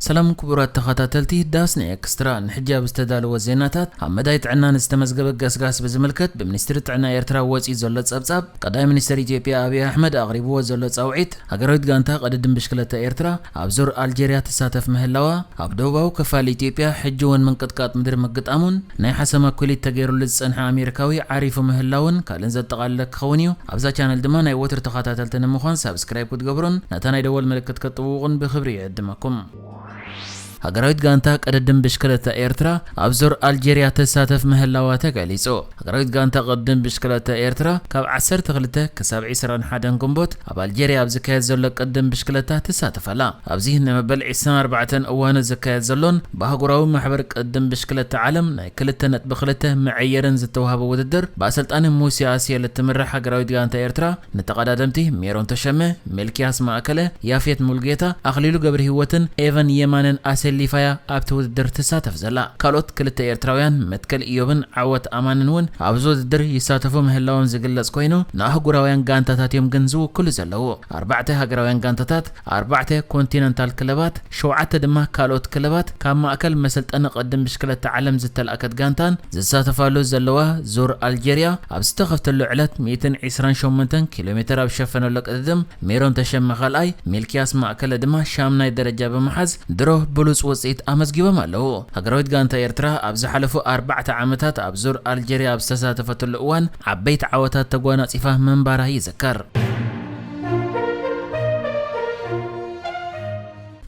ሰላም ክቡራት ተኸታተልቲ ዳስና ኤክስትራ፣ ንሕጂ ኣብ ዝተዳለወ ዜናታት፣ ኣብ መዳይ ጥዕና ንዝተመዝገበ ገስጋስ ብዝምልከት ብሚኒስትሪ ጥዕና ኤርትራ ወጺኡ ዘሎ ጸብጻብ፣ ቀዳማይ ሚኒስትር ኢትዮጵያ ኣብይ ኣሕመድ ኣቕሪብዎ ዘሎ ጻውዒት፣ ሃገራዊት ጋንታ ቅድድም ብሽክለታ ኤርትራ ኣብ ዙር ኣልጀርያ ትሳተፍ ምህላዋ፣ ኣብ ደቡባዊ ክፋል ኢትዮጵያ ሕጂ እውን ምንቅጥቃጥ ምድሪ ምግጣሙን ናይ ሓሰማ ኩሊት ተገይሩሉ ዝጸንሐ ኣሜሪካዊ ዓሪፉ ምህላውን ካልእን ዘጠቓለለ ክኸውን እዩ። ኣብዛ ቻነል ድማ ናይ ወትሩ ተኸታተልቲ ንምዃን ሳብስክራይብ ክትገብሩን ነታ ናይ ደወል ምልክት ክትጥውቑን ብኽብሪ ይዕድመኩም። ሃገራዊት ጋንታ ቅድድም ብሽክለታ ኤርትራ ኣብ ዙር ኣልጀርያ ትሳተፍ ምህላዋ ተገሊጹ። ሃገራዊት ጋንታ ቅድድም ብሽክለታ ኤርትራ ካብ ዓሰርተ ክልተ ክሳብ ዕስራን ሓደን ግንቦት ኣብ ኣልጀርያ ኣብ ዝካየድ ዘሎ ቅድድም ብሽክለታ ትሳተፍ ኣላ። ኣብዚ ንመበል ዕስራን ኣርባዕተን እዋኑ ዝካየድ ዘሎን ብኣህጉራዊ ማሕበር ቅድድም ብሽክለታ ዓለም ናይ ክልተ ነጥቢ ክልተ መዐየርን ዝተዋህቦ ውድድር ብኣሰልጣኒ ሙሴ ኣስየል እትምራሕ ሃገራዊት ጋንታ ኤርትራ ንተቐዳደምቲ ሜሮን ተሸመ፣ ሚልክያስ ማእከለ፣ ያፌት ሙልጌታ፣ ኣኽሊሉ ገብረሂወትን ኤቨን የማነን ኣሰሊፋያ ኣብቲ ውድድር ትሳተፍ ዘላ። ካልኦት ክልተ ኤርትራውያን መትከል ኢዮብን ዓወት ኣማንን እውን ኣብዚ ውድድር ይሳተፉ ምህላዎም ዝግለጽ ኮይኑ፣ ንኣህጉራውያን ጋንታታት እዮም ግን ዝውክሉ ዘለዉ። ኣርባዕተ ሃገራውያን ጋንታታት፣ ኣርባዕተ ኮንቲነንታል ክለባት፣ ሸውዓተ ድማ ካልኦት ክለባት ካብ ማእከል መሰልጠኒ ቅድድም ብሽክለታ ዓለም ዝተላእከት ጋንታን ዝሳተፋሉ ዘለዋ ዙር ኣልጀርያ ኣብ ዝተኸፍተሉ ዕለት ሚእትን ዕስራን ሸሞንተን ኪሎ ሜትር ኣብ ዝሸፈነሉ ቅድድም ሜሮን ተሸመ ካልኣይ፣ ሚልክያስ ማእከለ ድማ ሻምናይ ደረጃ ብምሓዝ ድሮ ብሉጽ ውጽኢት ኣመዝጊቦም ኣለዉ። ሃገራዊት ጋንታ ኤርትራ ኣብ ዝሓለፉ ኣርባዕተ ዓመታት ኣብ ዙር ኣልጀርያ ኣብ ዝተሳተፈትሉ እዋን ዓበይቲ ዓወታት ተጓናጺፋ ምንባራ ይዝከር።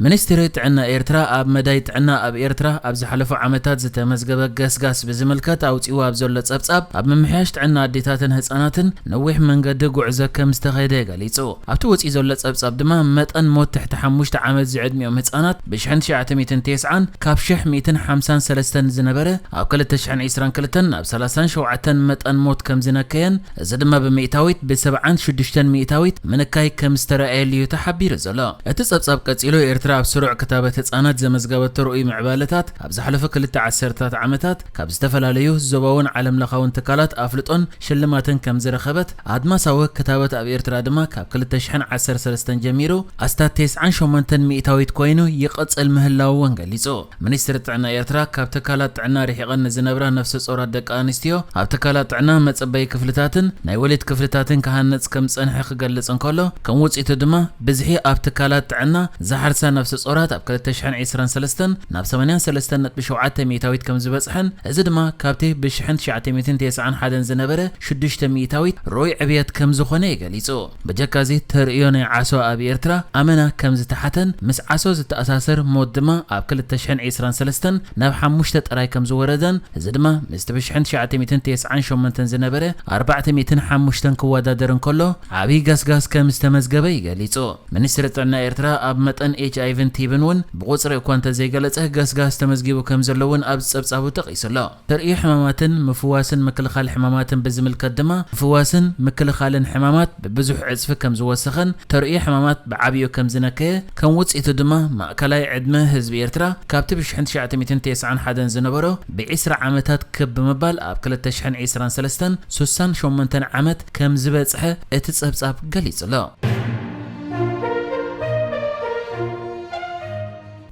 ሚኒስትሪ ጥዕና ኤርትራ ኣብ መዳይ ጥዕና ኣብ ኤርትራ ኣብ ዝሓለፉ ዓመታት ዝተመዝገበ ገስጋስ ብዝምልከት ኣውጺኡ ኣብ ዘሎ ጸብጻብ፣ ኣብ ምምሕያሽ ጥዕና ኣዴታትን ህጻናትን ነዊሕ መንገዲ ጉዕዞ ከም ዝተኸደ ገሊጹ። ኣብቲ ወጺኡ ዘሎ ጸብጻብ ድማ መጠን ሞት ትሕቲ ሓሙሽተ ዓመት ዝዕድሚኦም ህጻናት ብሽሕን ትሽዓተ ሚእትን ተስዓን ካብ ሽሕ ሚእትን ሓምሳን ሰለስተን ዝነበረ ኣብ ክልተ ሽሕን ዕስራን ክልተን ናብ ሰላሳን ሸውዓተን መጠን ሞት ከም ዝነከየን፣ እዚ ድማ ብሚእታዊት ብሰብዓን ሽዱሽተን ሚእታዊት ምንካይ ከም ዝተረኣየሉ እዩ ተሓቢሩ ዘሎ። እቲ ጸብጻብ ቀጺሉ፣ ኤርትራ ኣብ ስሩዕ ክታበት ህጻናት ዘመዝገበቶ ርኡይ ምዕባለታት ኣብ ዝሓለፈ ክልተ ዓሰርታት ዓመታት ካብ ዝተፈላለዩ ዞባውን ዓለም ለኻውን ትካላት ኣፍልጦን ሽልማትን ከም ዝረኸበት፣ ኣድማሳዊ ክታበት ኣብ ኤርትራ ድማ ካብ ክልተ ሽሕን ዓሰርተ ሰለስተን ጀሚሩ ኣስታት ተስዓን ሸሞንተን ሚእታዊት ኮይኑ ይቕጽል ምህላው እውን ገሊጹ። ሚኒስትሪ ጥዕና ኤርትራ ካብ ትካላት ጥዕና ርሒቐን ንዝነብራ ነፍሰ ጾራት ደቂ ኣንስትዮ ኣብ ትካላት ጥዕና መጸበዪ ክፍልታትን ናይ ወሊድ ክፍልታትን ክሃነጽ ከም ዝጸንሐ ክገልጽ እንከሎ፣ ከም ውጽኢቱ ድማ ብዝሒ ኣብ ትካላት ጥዕና ዝሓርሳ ነፍሰ ጾራት ኣብ ክልተ ሽሕን ዕስራን ሰለስተን ናብ ሰማንያን ሰለስተን ነጥቢ ሸውዓተ ሚእታዊት ከም ዝበጽሐን፣ እዚ ድማ ካብቲ ብሽሕን ትሽዓተ ሚእትን ተስዓን ሓደን ዝነበረ ሽዱሽተ ሚእታዊት ርኡይ ዕብየት ከም ዝኾነ እዩ ገሊጹ። ብጀካ እዚ ተርእዮ ናይ ዓሶ ኣብ ኤርትራ ኣመና ከም ዝተሓተን ምስ ዓሶ ዝተኣሳሰር ሞት ድማ ኣብ ክልተ ሽሕን ዕስራን ሰለስተን ናብ ሓሙሽተ ጥራይ ከም ዝወረደን፣ እዚ ድማ ምስቲ ብሽሕን ትሽዓተ ሚእትን ተስዓን ሸሞንተን ዝነበረ ኣርባዕተ ሚእትን ሓሙሽተን ክወዳደር እንከሎ ዓብዪ ገስጋስ ከም ዝተመዝገበ እዩ ገሊጹ። ሚኒስትሪ ጥዕና ኤርትራ ኣብ መጠን ኤች ኣይ ቪን ቲብን እውን ብቁጽሪ እኳ እንተዘይገለጸ ገስጋስ ተመዝጊቡ ከም ዘሎ እውን ኣብ ጸብጻቡ ጠቒሱ ኣሎ። ተርእዮ ሕማማትን ምፍዋስን ምክልኻል ሕማማትን ብዝምልከት ድማ፣ ምፍዋስን ምክልኻልን ሕማማት ብብዙሕ ዕጽፊ ከም ዝወሰኸን፣ ተርእዮ ሕማማት ብዓብዩ ከም ዝነከየ፣ ከም ውጽኢቱ ድማ ማእከላይ ዕድመ ህዝቢ ኤርትራ ካብቲ ብሽሕን ትሽዓተ ሚእትን ተስዓን ሓደን ዝነበሮ ብዒስራ ዓመታት ክብ ብምባል ኣብ ክልተ ሽሕን ዕስራን ሰለስተን ሱሳን ሸሞንተን ዓመት ከም ዝበጽሐ እቲ ጸብጻብ ገሊጹ ኣሎ።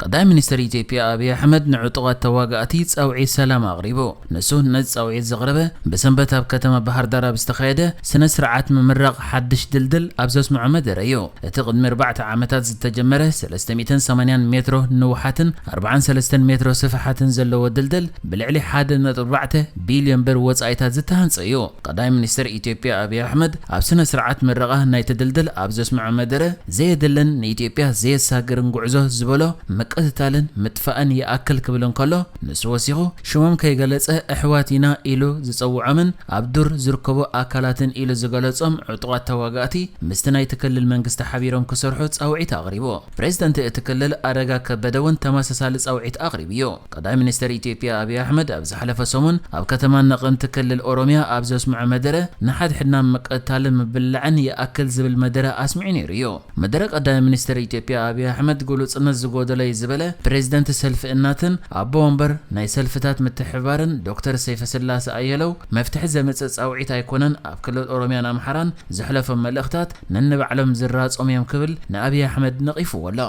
ቀዳማይ ሚኒስትር ኢትዮጵያ ኣብይ ኣሕመድ ንዕጡቓት ተዋጋእቲ ጻውዒት ሰላም ኣቕሪቡ። ንሱ ነዚ ጻውዒት ዘቕረበ ብሰንበት ኣብ ከተማ ባህር ዳር ኣብ ዝተኻየደ ስነ ስርዓት ምምራቕ ሓድሽ ድልድል ኣብ ዘስምዖ መደረ እዩ። እቲ ቅድሚ ኣርባዕተ ዓመታት ዝተጀመረ ሰለስተ ሚእትን ሰማንያን ሜትሮ ንውሓትን ኣርባዓን ሰለስተን ሜትሮ ስፍሓትን ዘለዎ ድልድል ብልዕሊ ሓደ ነጥቢ ኣርባዕተ ቢልዮን ብር ወጻኢታት ዝተሃንጸ እዩ። ቀዳማይ ሚኒስትር ኢትዮጵያ ኣብይ ኣሕመድ ኣብ ስነ ስርዓት ምረቓ ናይቲ ድልድል ኣብ ዘስምዖ መደረ፣ ዘየድልን ንኢትዮጵያ ዘየሳግርን ጉዕዞ ዝበሎ ምቅትታልን ምጥፋእን ይኣክል ክብል እንከሎ፣ ንሱ ወሲኹ ሽሞም ከይገለጸ ኣሕዋት ኢና ኢሉ ዝጸውዖምን ኣብ ዱር ዝርከቡ ኣካላትን ኢሉ ዝገለጾም ዕጡቓት ተዋጋእቲ ምስቲ ናይቲ ክልል መንግስቲ ሓቢሮም ክሰርሑ ጻውዒት ኣቕሪቡ። ፕሬዝደንት እቲ ክልል ኣረጋ ከበደ እውን ተመሳሳሊ ጻውዒት ኣቕሪቡ እዩ። ቀዳማይ ሚኒስትር ኢትዮጵያ ኣብይ ኣሕመድ ኣብ ዝሓለፈ ሰሙን ኣብ ከተማ ነቐምቲ ክልል ኦሮሚያ ኣብ ዘስምዖ መደረ፣ ንሓድሕድና ምቅትታልን ምብልላዕን ይኣክል ዝብል መደረ ኣስሚዑ ነይሩ እዩ። መደረ ቀዳማይ ሚኒስትር ኢትዮጵያ ኣብይ ኣሕመድ ግሉጽነት ዝጎደሎ እዩ ዝበለ ፕሬዝደንት ሰልፊ እናትን ኣቦ ወንበር ናይ ሰልፍታት ምትሕብባርን ዶክተር ሰይፈ ስላሰ ኣየለው፣ መፍትሒ ዘምጽእ ጻውዒት ኣይኮነን፣ ኣብ ክልል ኦሮሚያን ኣምሓራን ዘሕለፎም መልእኽታት ነንባዕሎም ዝራጾም እዮም ክብል ንኣብይ ኣሕመድ ነቒፍዎ ኣሎ።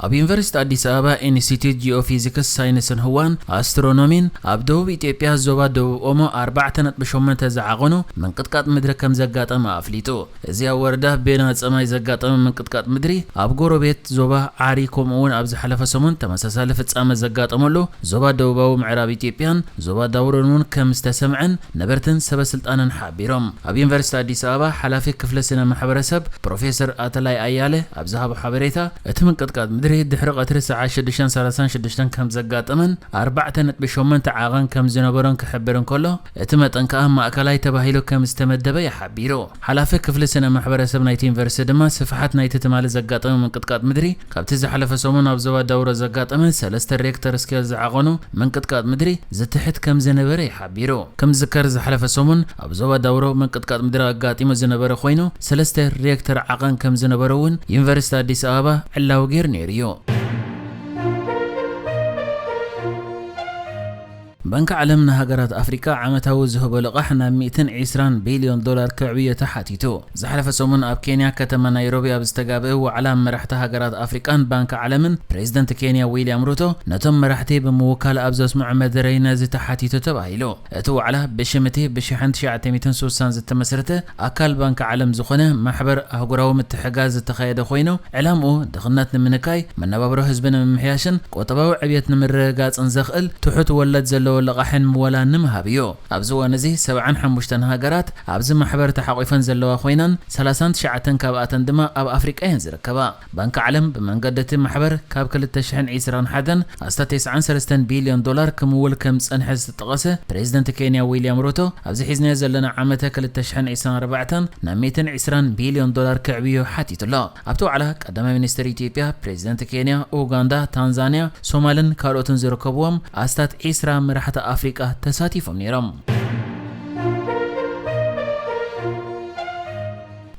ኣብ ዩኒቨርሲቲ ኣዲስ ኣበባ ኢንስቲትዩት ጂኦፊዚክስ ሳይንስን ህዋን ኣስትሮኖሚን ኣብ ደቡብ ኢትዮጵያ ዞባ ደቡብ ኦሞ ኣርባዕተ ነጥቢ ሸሞንተ ዝዓቐኑ ምንቅጥቃጥ ምድሪ ከም ዘጋጠመ ኣፍሊጡ። እዚ ኣብ ወረዳ ቤና ጸማይ ዘጋጠመ ምንቅጥቃጥ ምድሪ ኣብ ጎረቤት ዞባ ዓሪ፣ ከምኡ እውን ኣብ ዝሓለፈ ሰሙን ተመሳሳሊ ፍጻመ ዘጋጠመሉ ዞባ ደቡባዊ ምዕራብ ኢትዮጵያን ዞባ ዳውሮን እውን ከም ዝተሰምዐን ነበርትን ሰበ ስልጣንን ሓቢሮም። ኣብ ዩኒቨርሲቲ ኣዲስ ኣበባ ሓላፊ ክፍሊ ስነ ማሕበረሰብ ፕሮፌሰር ኣተላይ ኣያለ ኣብ ዝሃቦ ሓበሬታ፣ እቲ ምንቅጥቃጥ ምድሪ ድሕሪ ቀትሪ ሰዓት ሽዱሽተ ሰላሳን ሽዱሽተን ከም ዘጋጠመን ኣርባዕተ ነጥቢ ሸሞንተ ዓቐን ከም ዝነበሮን ክሕብር እንከሎ፣ እቲ መጠን ከኣ ማእከላይ ተባሂሉ ከም ዝተመደበ እዩ ሓቢሩ። ሓላፊ ክፍሊ ስነ ማሕበረሰብ ናይቲ ዩኒቨርሲቲ ድማ ስፍሓት ናይቲ ትማሊ ዘጋጠመ ምንቅጥቃጥ ምድሪ ካብቲ ዝሓለፈ ሰሙን ኣብ ዞባ ዳውሮ ዘጋጠመ ሰለስተ ሬክተር ስኬል ዝዓቐኑ ምንቅጥቃጥ ምድሪ ዝትሕት ከም ዝነበረ እዩ ሓቢሩ። ከም ዝዝከር ዝሓለፈ ሰሙን ኣብ ዞባ ዳውሮ ምንቅጥቃጥ ምድሪ ኣጋጢሙ ዝነበረ ኮይኑ ሰለስተ ሬክተር ዓቐን ከም ዝነበረ እውን ዩኒቨርሲቲ ኣዲስ ኣበባ ዕላዊ ገይሩ ነይሩ እዩ። ባንኪ ዓለም ንሃገራት ኣፍሪቃ ዓመታዊ ዝህቦ ልቓሕ ናብ ሚእትን ዕስራን ቢልዮን ዶላር ከዕብዮ ተሓቲቱ። ዝሓለፈ ሰሙን ኣብ ኬንያ ከተማ ናይሮቢ ኣብ ዝተጋብአ ዋዕላ መራሕቲ ሃገራት ኣፍሪቃን ባንኪ ዓለምን ፕሬዝደንት ኬንያ ዊልያም ሩቶ ነቶም መራሕቲ ብምውካል ኣብ ዘስምዖ መደረይ ነዚ ተሓቲቱ ተባሂሉ። እቲ ዋዕላ ብሽም እቲ ብሽሕን ትሽዓተ ሚእትን ስሳን ዝተመስረተ ኣካል ባንኪ ዓለም ዝኾነ ማሕበር ኣህጉራዊ ምትሕጋዝ ዝተኻየደ ኮይኑ ዕላምኡ ድኽነት ንምንካይ፣ መነባብሮ ህዝቢ ንምምሕያሽን ቁጠባዊ ዕብየት ንምርግጋጽን ዘኽእል ትሑት ወለድ ዘለዎ ልቓሕን ምወላን ንምሃብ እዩ። ኣብዚ እዋን እዚ ሰብዓን ሓሙሽተን ሃገራት ኣብዚ ማሕበር ተሓቒፈን ዘለዋ ኮይነን ሰላሳን ትሽዓተን ካብኣተን ድማ ኣብ ኣፍሪቃ እየን ዝርከባ። ባንኪ ዓለም ብመንገዲ እቲ ማሕበር ካብ ክልተ ሽሕን ዕስራን ሓደን ኣስታት ተስዓን ሰለስተን ቢልዮን ዶላር ክምውል ከም ዝጸንሐ ዝተጠቐሰ ፕሬዝደንት ኬንያ ዊልያም ሩቶ፣ ኣብዚ ሒዝናዮ ዘለና ዓመተ ክልተ ሽሕን ዕስራን ኣርባዕተን ናብ ሚእትን ዕስራን ቢልዮን ዶላር ከዕብዮ ሓቲቱ ኣሎ። ኣብቲ ዋዕላ ቀዳማይ ሚኒስትር ኢትዮጵያ፣ ፕሬዝደንት ኬንያ፣ ኡጋንዳ፣ ታንዛንያ፣ ሶማልን ካልኦትን ዝርከብዎም ኣስታት ዕስራ መራሕቲ ኣፍሪቃ ተሳቲፎም ነይሮም።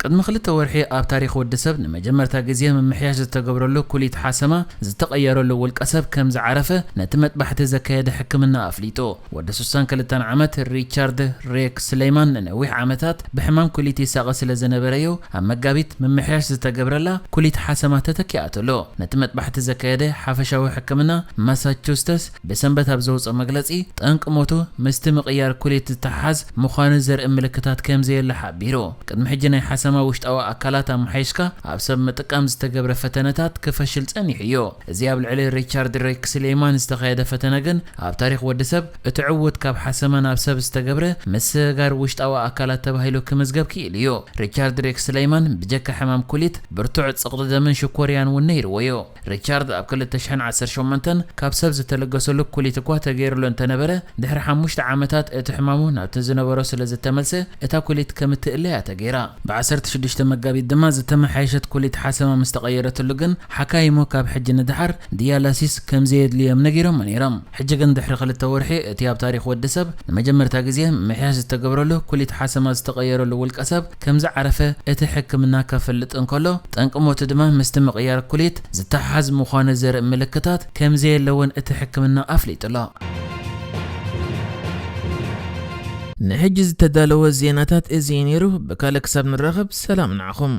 ቅድሚ ክልተ ወርሒ ኣብ ታሪኽ ወዲ ሰብ ንመጀመርታ ግዜ ምምሕያሽ ዝተገብረሉ ኩሊት ሓሰማ ዝተቐየረሉ ውልቀ ሰብ ከም ዝዓረፈ ነቲ መጥባሕቲ ዘካየደ ሕክምና ኣፍሊጡ። ወዲ ስሳን ክልተን ዓመት ሪቻርድ ሬክ ስሌይማን ንነዊሕ ዓመታት ብሕማም ኩሊት ይሳቐ ስለ ዝነበረ እዩ ኣብ መጋቢት ምምሕያሽ ዝተገብረላ ኩሊት ሓሰማ ተተኪኣትሉ። ነቲ መጥባሕቲ ዘካየደ ሓፈሻዊ ሕክምና ማሳቹስተስ ብሰንበት ኣብ ዘውፅኦ መግለፂ፣ ጠንቂ ሞቱ ምስቲ ምቕያር ኩሊት ዝተሓሓዝ ምዃኑ ዘርኢ ምልክታት ከም ዘየለ ሓቢሩ። ቅድሚ ሕጂ ናይ ሓሰማ ውሽጣዊ ኣካላት ኣመሓይሽካ ኣብ ሰብ ምጥቃም ዝተገብረ ፈተነታት ክፈሽል ጸኒሑ እዩ። እዚ ኣብ ልዕሊ ሪቻርድ ሬክ ስሌይማን ዝተኻየደ ፈተነ ግን ኣብ ታሪኽ ወዲ ሰብ እቲ ዕዉት ካብ ሓሰማ ናብ ሰብ ዝተገብረ ምስግጋር ውሽጣዊ ኣካላት ተባሂሉ ክምዝገብ ክኢሉ እዩ። ሪቻርድ ሬክ ስሌይማን ብጀካ ሕማም ኩሊት ብርቱዕ ጽቕጢ ደምን ሽኮርያን እውን ነይርዎ እዩ። ሪቻርድ ኣብ ክልተ ሽሕን ዓሰርተ ሸሞንተን ካብ ሰብ ዝተለገሰሉ ኩሊት እኳ ተገይሩሉ እንተነበረ፣ ድሕሪ ሓሙሽተ ዓመታት እቲ ሕማሙ ናብቲ ዝነበሮ ስለ ዝተመልሰ፣ እታ ኩሊት ከም እትእለ እያ ተገይራ። ብ ዓሰርተ ሽዱሽተ መጋቢት ድማ ዝተመሓየሸት ኩሊት ሓሰማ ምስ ተቐየረትሉ ግን፣ ሓካይሙ ካብ ሕጂ ንደሓር ዲያላሲስ ከም ዘየድልዮም ነጊሮሞ ነይሮም። ሕጂ ግን ድሕሪ ክልተ ወርሒ እቲ ኣብ ታሪኽ ወዲ ሰብ ንመጀመርታ ግዜ ምምሕያሽ ዝተገብረሉ ኩሊት ሓሰማ ዝተቐየረሉ ውልቀ ሰብ ከም ዝዓረፈ እቲ ሕክምና ከፍልጥ እንከሎ፣ ጠንቂ ሞቱ ድማ ምስቲ ምቕያር ኩሊት ዝተሓሓዝ ምዃኑ ዘርኢ ምልክታት ከም ዘየለውን እቲ ሕክምና ኣፍሊጡ ኣሎ። ንሕጂ ዝተዳለወ ዜናታት እዚ እዩ ነይሩ። ብካልእ ክሳብ ንራኸብ ሰላም ንዓኹም።